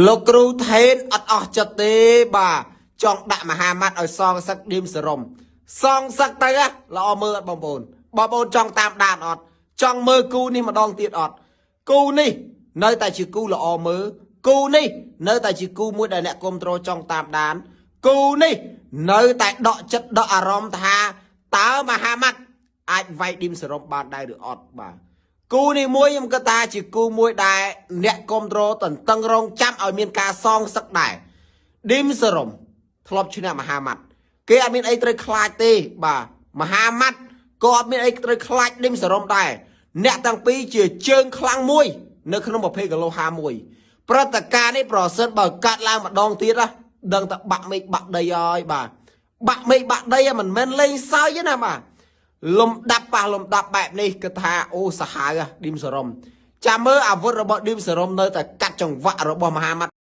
លោកគ្រូថេនអត់អស់ចិត្តទេបាទចង់ដាក់មហាម៉ាត់ឲ្យសងសឹកឌីមសរុំសងសឹកទៅហ៎ល្អមើលអត់បងប្អូនបងប្អូនចង់តាមដានអត់ចង់មើលគូនេះម្ដងទៀតអត់គូនេះនៅតែជាគូល្អមើលគូនេះនៅតែជាគូមួយដែលអ្នកគ្រប់គ្រងចង់តាមដានគូនេះនៅតែដកចិត្តដកអារម្មណ៍ថាតើមហាម៉ាត់អាចវាយឌីមសរុំបានដែរឬអត់បាទ គូនេះមួយខ្ញុំគិតថាជាគូមួយដែលអ្នកគ្រប់គ្រងតន្ទឹងរង់ចាំឲ្យមានការសងសឹកដែរឌីមសរុំធ្លាប់ឈ្នះមហាម៉ាត់គេអត់មានអីត្រូវខ្លាចទេបាទមហាម៉ាត់ក៏អត់មានអីត្រូវខ្លាចឌីមសរុំដែរអ្នកទាំងពីរជាជើងខ្លាំងមួយ នៅក្នុងប្រភេទគីឡូ51ព្រឹត្តិការណ៍នេះប្រសិនបើកាត់ឡើងម្ដងទៀតណាដឹងតែបាក់មេឃបាក់ដីហើយបាទបាក់មេឃបាក់ដីហ្នឹងមិនមែនលេងសើចទេណាបាទ លំដាប់ប៉ះលំដាប់បែបនេះគឺថាអូសាហាវហ៎ឌីមសរុំចាំមើលអាវុធរបស់ឌីមសរុំនៅតែកាត់ចង្វាក់របស់មហាម៉ាត់